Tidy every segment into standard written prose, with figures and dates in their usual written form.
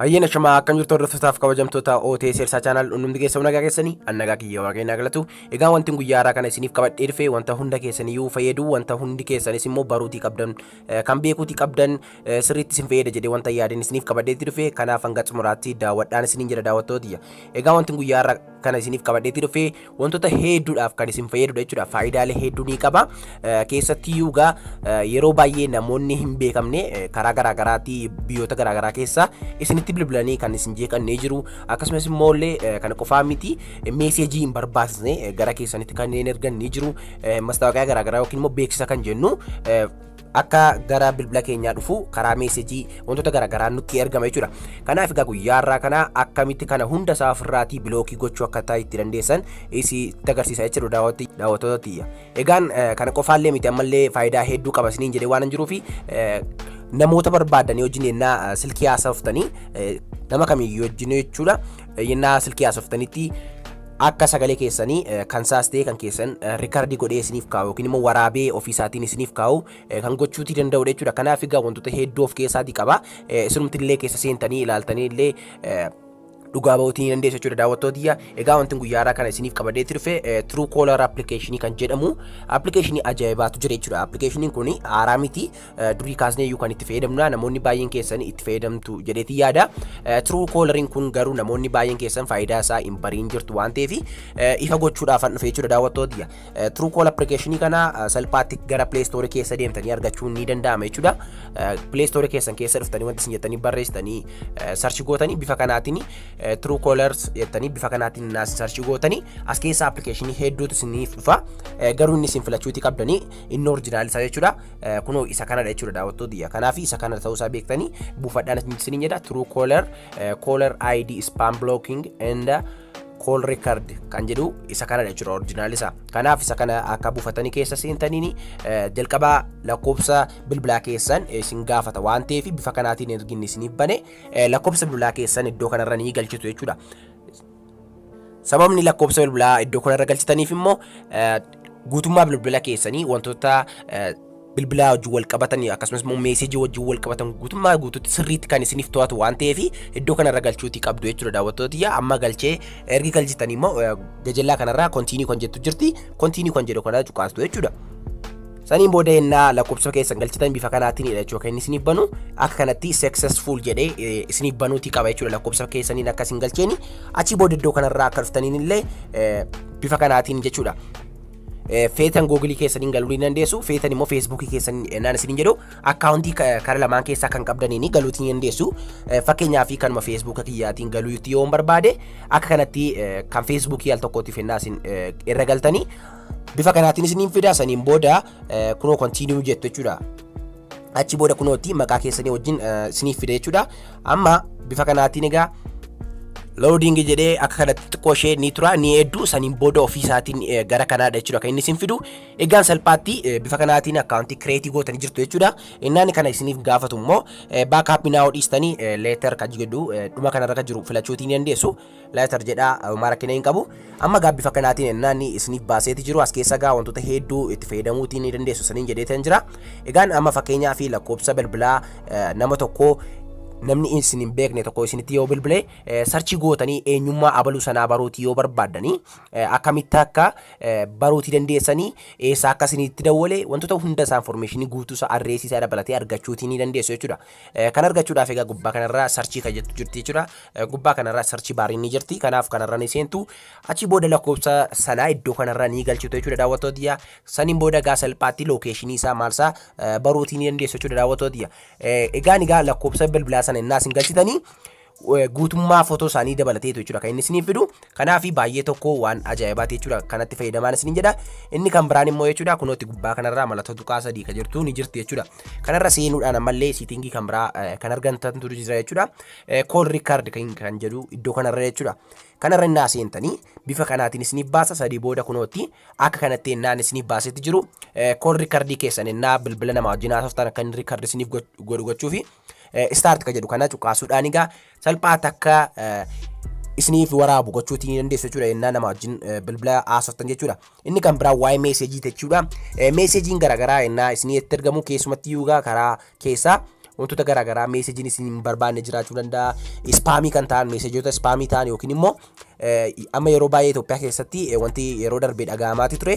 Hayyana shamaa, akkam jirtu hordoftootaaf kabajamtoota OT Seersaa Channel? Hundumti keessan nagaa keessanii? An nagaa kiyya, Waaqayyoon naa galatu. Egaa wanti guyyaa har'aa kana isiniif qabadhee dhufe wanta hunda keessaniyyuu fayyadu, wanta hundi keessanis immoo baruutii qabdan, kan beekuutii qabdan, sirriitti isin fayyada jedhee wanta yaadeen isiniif qabadheetti dhufe. Kanaaf hanga xumuraatti daawwadhaan isiniin jedha, daawwattootiyya. Egaa wanti guyyaa har'aa kana isiniif qabadheetti dhufe wantoota hedduudhaaf kan isin fayyadudha jechuudha. Faayidaalee hedduu ni qaba. Keessattiyyuu egaa yeroo baay'ee namoonni hin beekamne karaa garaagaraatti biyyoota garaagaraa keessa isinitti bilbilanii kan isin jeeqannee jiru. Akkasumas immoo illee kana qofaa miti, message hin barbaachisne gara keessanitti kanneen ergan ni jiru. Mastaawaqaa garaagaraa yookiin immoo beeksisa kan jennu akka gara bilbila keenyaa dhufu karaa message wantoota garaagaraa nutti ergama jechuudha. Kanaaf egaa guyyaa har'aa kana akkamitti kana hunda isaa ofirraatii block gochuu akka ta'e itti dandeessan isitti agarsiisa jechuudha, daawwattoota tiyya. Egaan kana qofaallee miti, ammallee faayidaa hedduu qaba isiniin jedhee waan hin jiruufi namoota barbaadanii wajjin yennaa silkii haasoftanii, nama kamiyyuu wajjin jechuudha, yennaa silkii haasoftanitti akka sagalee keessanii kan saas ta'e kan keessan record godhee isiniif kaa'u yookiin immoo waraabee ofiisaatiin isiniif kaa'u kan gochuutii danda'udha jechuudha. Kanaaf egaa wantoota hedduu of keessaatii qaba. Isinumti illee keessa seentanii ilaaltanii illee dhugaa ba'uutii ni dandeessu jechuudha, daawwattootiyya. Egaa wanti guyyaa har'aa kana isiniif qabadeetti dhufe Truecaller application kan jedhamu application ajaa'ibaatu jira jechuudha. Appilikeeshiniin kun haaraa miti, durii kaasnee iyyuu kan itti fayyadamnudha. Namoonni baay'een keessan itti fayyadamtu jedheeti yaada. Truecalleriin kun garuu namoonni baay'een keessan faayidaa isaa hin bariin jirtu waan ta'eef ifa gochuudhaaf an dhufe jechuudha, daawwattootiyya. Truecaller application kana salphaatti gara Play Store keessa deemtanii argachuun ni danda'ama jechuudha. Play Store keessan keessa dhuftanii wanti isin jettanii barreessitanii search gootanii bifa kanaatiin Truecaller jettanii bifa kanaatiin naas search gootanii as keessa appilikeeshinii hedduutu isiniif dhufa. Garuu inni isin filachuuti qabdanii inni original isaa jechuudha. Kunoo isa kanadha jechuudha, daawwattootiyya. Kanaaf isa kana ta'uusaa beektanii buufadhaan isiniin jedha. Truecaller Caller ID Spam Blocking and Call Record kan jedhu isa kanadha jechuudha, original isaa. Kanaaf isa kana akka buufatanii keessa seentaniin jalqabaa lakkoofsa bilbilaa keessan isin gaafata waan ta'eef bifa kanaatiin erginni isiniif bane lakkoofsa bilbilaa keessan iddoo kanarra ni galchitu jechuudha. Sababni lakkoofsa bilbilaa iddoo kanarra galchitaniif immoo guutummaa bilbila keessanii wantoota bilbilaa wajjin wal qabatan akkasumas immoo message wajjin wal qabatan guutummaa guutuutti sirriitti kan isiniif to'atu waan ta'eef iddoo kanarra galchuutii qabdu jechuudha, daawwattootiyya. Amma galchee ergi galchitanii immoo gajallaa kanarraa continue kan jettu jirti, continue kan jedhu kana cuqaastu jechuudha. Saniin booda yennaa lakkoofsa keessan galchitan bifa kanaatiin jechuudha kan inni isiniif banu. Akka kanatti successful jedhee isiniif banuutii qaba jechuudha, lakkoofsa keessaniin akka isin galcheeni. Achi booda iddoo kanarraa akka dhuftaniin illee bifa kanaatiin jechuudha. Feetan Google keessaniin galuu ni dandeessu, feetan immoo Facebook keessan naan isiniin jedhu account karaa lamaan keessaa kan qabdaniin galuutii ni dandeessu. Fakkeenyaaf kanuma Facebook kiyyaatiin galuutii yoo barbaade akka kanatti kan Facebook al tokkootiif ennaa isin irra galtanii bifa kanaatiin isiniin fida. Saniin booda kunoo continue jettu jechuudha. Achi booda kunootti maqaa keessanii wajjin isiniif fida jechuudha. Amma bifa kanaatiin egaa loading jedhee akka kanatti xiqqoo ishee ni tura, ni hedduu. Saniin booda ofii isaatiin gara kanaadha jechuudha kan inni isin fidu. Egaan salphaatti bifa kanaatiin account create gootanii jirtu jechuudha. Innaan kana isiniif gaafatu immoo backup now dhiistanii later kan jedhu dhuma kanarra kan jiru filachuutii ni dandeessu. Later jedhaa, homaa rakkina hin qabu. Amma gaa bifa kanaatiin innaan isiniif baaseeti jiru as keessa gaa wantoota hedduu itti fayyadamuutii ni dandeessu saniin jedheetan jira. Egaan amma fakkeenyaa fi lakkoofsa bilbilaa nama tokkoo namni isin hin beekne tokko isinitti yoo bilbile search gootanii eenyummaa abaluu sanaa baruutii yoo barbaaddanii akkamitti akka baruutii dandeessanii, eessa akka isinitti dawwale, wantoota hunda isaa information guutuu isaa address isaa dabalatee argachuutii ni dandeessu jechuudha. Kan argachuudhaaf egaa gubbaa kanarraa search kan jettu jirti jechuudha. Gubbaa kanarraa search bariin ni jirti. Kanaaf kanarra ni seentu. Achi booda lakkoofsa sanaa iddoo kanarra ni galchitu jechuudha, daawwattootiyya. Saniin booda egaa salphaatti location isaa maal isaa baruutii ni dandeessu jechuudha, daawwattootiyya. Egaan egaa lakkoofsa bilbilaa sana innaa isin galchitanii guutummaa footoo isaanii dabalateetu jechuudha kan inni isiniif fidu. Kanaaf baay'ee tokko waan ajaa'ibaati jechuudha, kanatti fayyadamaan isiniin jedha. Inni kan biraan immoo jechuudha kunooti gubbaa kanarraa mallattoo tuqaa sadii kan jirtu ni jirti jechuudha. Kanarra seenuudhaan ammallee setting kan biraa kan argantantu jira jechuudha. Call record kan jedhu iddoo kanarra jechuudha. Kanarra innaa seentanii bifa kanaatiin isiniif baasa. Sadii booda kunootti akka kanatti innaan isiniif baasetti jiru call record keessan innaa bilbila namaa wajjin haasoftan akka inni record isiniif godhu gochuufi start kan jedhu kana cuqaasuudhaan egaa salphaatti akka isiniif waraabu gochuutii ni dandeessu jechuudha innaa nama wajjin bilbila haasoftan jechuudha. Inni kan biraa waa'ee message jechuudha. Messageiin garaagaraa innaa isinii itti ergamu keessumatti yuugaa karaa keessaa Wantoota garaagaraa meesejiin isin hin barbaanne jiraachuu danda'a. Spamii kan ta'an, meesejoota spamii ta'an yookiin immoo amma yeroo baay'ee Itoophiyaa keessatti wanti yeroo darbee dhaga'amaati ture,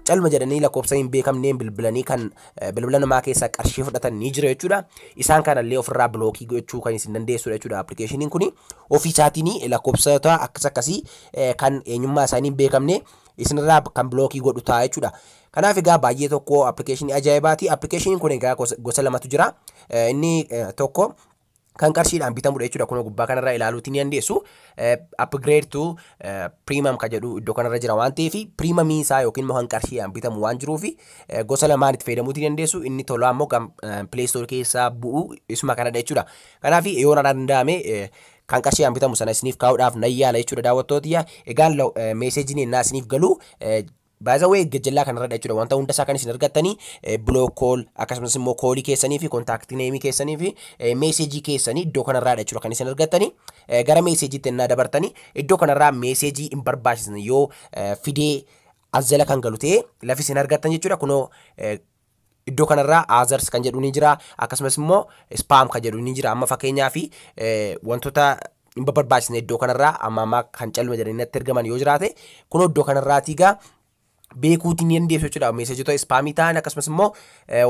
calma jedhanii lakkoofsa hin beekamneen bilbilanii kan bilbila namaa keessaa qarshii fudhatan ni jira jechuudha. Isaan kanallee ofirraa blockii gochuu kan isin dandeessudha jechuudha. Appilikeeshiniin kun ofii isaatiin lakkoofsota akkas akkasii kan eenyummaa isaanii hin beekamne isinirraa kan blockii godhu ta'a jechuudha. Kanaaf egaa baay'ee tokko appilikeeshinii ajaa'ibaati. Appilikeeshiniin kun egaa gosa lamatu jira. Inni tokko kan qarshiidhaan bitamudha jechuudha. Kun gubbaa kanarraa ilaaluutii ni dandeessu. Upgrade to premium kan jedhu iddoo kanarra jira waan ta'eef, premiumii isaa yookiin immoo kan qarshiidhaan bitamu waan jiruuf gosa lamaan itti fayyadamuutii dandeessu. Inni tolaa immoo kan Play Store keessaa bu'u isuma kanadha jechuudha. Kanaaf yoo na danda'ame kan qarshiidhaan bitamu sana isiniif kaa'uudhaaf nan yaala jechuudha, daawwattootiyya. Egaan meeseejiin ennaa isiniif galu baay'ee gajjallaa kanarra jechuudha. Wanta hunda isaa kan isin argattanii block call, akkasumas immoo callii keessanii fi contact nameii keessanii fi meeseejii keessanii iddoo kanarraa jechuudha kan isin argattanii. Gara meeseejiitti ennaa dabartanii, iddoo kanarraa meeseejii hin barbaachisne yoo fidee as jala kan galu ta'e lafi isin argattan jechuudha. Kunoo iddoo kanarraa others kan jedhu ni jira, akkasumas immoo spam kan jedhu ni jira. Amma fakkeenyaa fi wantoota hin barbaachisne iddoo kanarraa amma ammaa kan calma jedhanii natti ergaman yoo jiraate, kunoo iddoo kanarraatii gaa beekuutiin ni dandeessu jechuudha. Meeseejota spamii ta'an, akkasumas immoo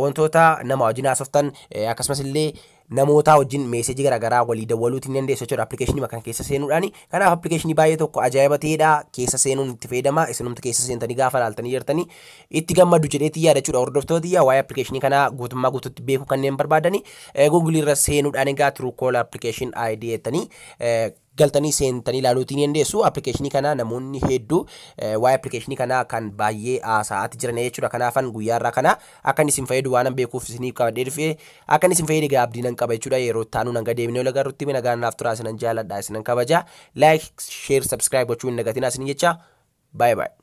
wantoota nama wajjin haasoftan, akkasumas illee namoota wajjin meeseejii garaagaraa walii dawwaluutiin ni dandeessu jechuudha appilikeeshinii kana keessa seenuudhaani. Kanaaf appilikeeshinii baay'ee tokko ajaa'iba ta'edha. Keessa seenuun itti fayyadama. Isinumti keessa seentanii gaafa ilaaltanii jirtanii itti gammadu jedheetii yaada jechuudha. Hordoftoota, waa'ee appilikeeshinii kanaa guutummaa guutuutti beekuu kanneen barbaadanii Google irra seenuudhaan egaa Truecaller application ID jettanii galtanii seentanii ilaaluutii ni dandeessu. Appilikeeshinii kana namoonni hedduu waa'ee appilikeeshinii kanaa kan baay'ee haasa'aati jiran jechuudha. Kanaafan guyyaa irraa kana akka inni isin fayyadu waan beekuuf isiniif qabadhee dhufee, akka inni isin fayyade egaa abdii nan qaba jechuudha. Yeroo itti aanu nan deemnee ol agarrutti nagaan naaf turaa. Isinan jaaladha, isinan kabaja. Like, share, subscribe gochuu hin dagatinaa isinin jecha. Baay'ee baay'ee.